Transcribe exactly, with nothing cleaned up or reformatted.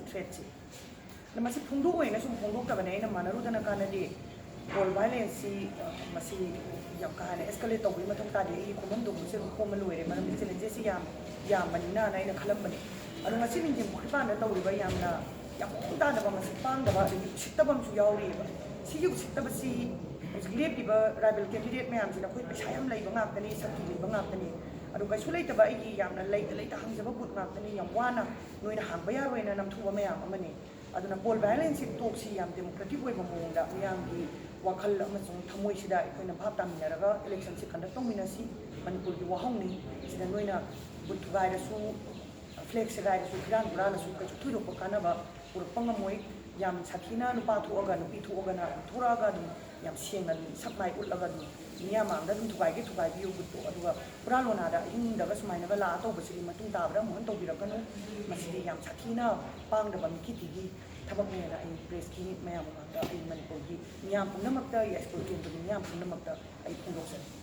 ꯊ꯭ꯔꯦꯠꯁꯤ꯫ ꯑꯗ ꯃꯁꯤ ꯐꯣꯡꯗꯣꯛꯑꯣꯏꯅ ꯁꯨꯝ ꯐꯣꯡꯗꯣꯛꯇꯕꯅꯦ꯫ ꯑꯩꯅ ꯃꯥꯟꯅꯔꯨꯗꯅ ꯀꯥꯟꯅꯗꯦ꯫ ꯄꯣꯜ ꯚꯥꯏꯂꯦꯟꯁꯁꯤ, ꯑ, ꯃꯁꯤ ꯌꯥꯝ ꯀꯥ ꯍꯦꯟꯅ ꯑꯦꯁꯀꯂꯦꯠ ꯇꯧꯕꯒꯤ ꯃꯊꯧ ꯇꯥꯗꯦ꯫ ꯑꯩꯒꯤ ꯈꯣꯝꯐꯝ ꯊꯣꯛꯄꯁꯦ ꯑꯗꯨꯝ ꯈꯣꯝꯃ ꯂꯣꯏꯔꯦ꯫ ꯃꯔꯝꯗꯤ ꯆꯦꯂꯦꯟꯖꯦꯁꯁꯤ ꯌꯥꯝ ꯌꯥꯝꯕꯅꯤꯅꯅ ꯑꯩꯅ ꯈꯜꯂꯝꯕꯅꯦ꯫ ꯑꯗꯣ ꯉꯁꯤ ꯃꯤꯡꯖꯦꯜ ꯄꯨꯈ꯭ꯔꯤꯄꯥꯟꯗ ꯇꯧꯔꯤꯕ ꯌꯥꯝꯅ ꯌꯥꯝ ꯃꯑꯣꯡ ꯇꯥꯗꯕ, ꯃꯁꯤ ꯄꯥꯡꯗꯕ, ꯑꯗꯒꯤ ꯎꯁꯤꯠꯇꯕ ꯑꯃꯁꯨ ꯌꯥꯎꯔꯤꯑꯕ꯫ ꯁꯤꯒꯤ ꯎꯁꯤꯠꯇꯕꯁꯤ ꯍꯧꯖꯤꯛ ꯂꯦꯞꯄꯤꯕ ꯔꯥꯏꯕꯦꯜ ꯀꯦꯟꯗꯤꯗꯦꯠ ꯃꯌꯥꯝꯁꯤꯅ ꯑꯩꯈꯣꯏ ꯄꯩꯁꯥ ꯌꯥꯝ ꯂꯩꯕ ꯉꯥꯛꯇꯅꯤ, ꯁꯛꯇꯤ ꯂꯩꯕ ꯉꯥꯛꯇꯅꯤ꯫ ꯑꯗꯣ ꯀꯩꯁꯨ ꯂꯩꯇꯕ ꯑꯩꯒꯤ ꯌꯥꯝꯅ ꯂꯩꯇ ꯂꯩꯇ ꯍꯪꯖꯕ ꯕꯨꯠ ꯉꯥꯛꯇꯅꯤ꯫ ꯌꯥꯝ ꯋꯥꯅ ꯅꯣꯏꯅ ꯍꯥꯡꯕ ꯌꯥꯔꯣꯏꯅ ꯅꯝꯊꯨꯕ ꯃꯌꯥꯝ ꯑꯃꯅꯤ꯫ ꯑꯗꯨꯅ ꯄꯣꯜ ꯚꯥꯏꯂꯦꯟꯁꯁꯤ ꯇꯣꯛꯁꯤ, ꯌꯥꯝ ꯗꯦꯃꯣꯀ꯭ꯔꯦꯇꯤꯛ ꯑꯣꯏꯕ ꯃꯑꯣꯡꯗ ꯃꯤꯌꯥꯝꯒꯤ ꯋꯥꯈꯜ ꯑꯃꯁꯨꯡ ꯊꯃꯣꯏꯁꯤꯗ ꯑꯩꯈꯣꯏꯅ ꯚꯥꯞ ꯇꯥꯃꯤꯟꯅꯔꯒ ꯏꯂꯦꯛꯁꯟꯁꯤ ꯀꯟꯗꯛ ꯇꯧꯃꯤꯟꯅꯁꯤ꯫ ꯃꯅꯤꯄꯨꯔꯒꯤ ꯋꯥꯍꯪꯅꯤ꯫ ꯁꯤꯗ ꯅꯣꯏꯅ ꯕꯨꯠ ꯊꯨꯒꯥꯏꯔꯁꯨ, ꯐ꯭ꯂꯦꯛ ꯁꯦꯒꯥꯏꯔꯁꯨ, ꯐꯤꯔꯥꯟ ꯍꯨꯔꯥꯜꯂꯁꯨ ꯀꯩꯁꯨ ꯊꯣꯏꯗꯣꯛꯄ ꯀꯥꯟꯅꯕ ꯄꯨꯔꯛꯄ ꯉꯝꯃꯣꯏ꯫ ꯌꯥꯝ ꯁꯥꯊꯤꯅ ꯅꯨꯄꯥ ꯊꯣꯛꯑꯒ, ꯅꯨꯄꯤ ꯊꯣꯛꯑꯒꯅ ꯑꯗꯨꯝ ꯊꯣꯔꯛꯑꯒ ꯑꯗꯨꯝ ꯌꯥꯝ ꯁꯦꯡꯅ ꯑꯗꯨꯝ ꯁꯛ ꯃꯥꯏ ꯎꯠꯂꯒ ꯑꯗꯨꯝ ꯃꯤꯌꯥꯝ ꯃꯥꯡꯗ ꯑꯗꯨꯝ ꯊꯨꯒꯥꯏꯒꯦ ꯊꯨꯒꯥꯏꯕꯤꯌꯨ ꯕꯨꯠꯇꯣ꯫ ꯑꯗꯨꯒ ꯍꯨꯔꯥꯟ ꯂꯣꯅꯥꯗ ꯑꯍꯤꯡꯗꯒ ꯁꯨꯃꯥꯏꯅꯒ ꯂꯥꯛꯑ ꯇꯧꯕꯁꯤꯗꯤ ꯃꯇꯨꯡ ꯇꯥꯕꯗ ꯑꯃꯨꯛ ꯍꯟꯅ ꯇꯧꯕꯤꯔꯛꯀꯅꯨ꯫ ꯃꯁꯤꯗꯤ ꯌꯥꯝ ꯁꯥꯊꯤꯅ ꯄꯥꯡꯗꯕ ꯃꯤꯀꯤ ꯊꯤꯒꯤ ꯊꯕꯛꯅꯦꯅ ꯑꯩ ꯄ꯭ꯔꯦꯁꯀꯤ ꯃꯌꯥꯝ ꯃꯃꯥꯡꯗ, ꯑꯩ ꯃꯅꯤꯄꯨꯔꯒꯤ ꯃꯤꯌꯥꯝ ꯄꯨꯝꯅꯃꯛꯇ, ꯌꯥꯏꯁꯀꯨꯜ ꯀꯦꯟꯗ꯭ꯔꯒꯤ ꯃꯤꯌꯥꯝ ꯄꯨꯝꯅꯃꯛꯇ ꯑꯩ ꯐꯣꯡꯗꯣꯛꯆꯔꯤ꯫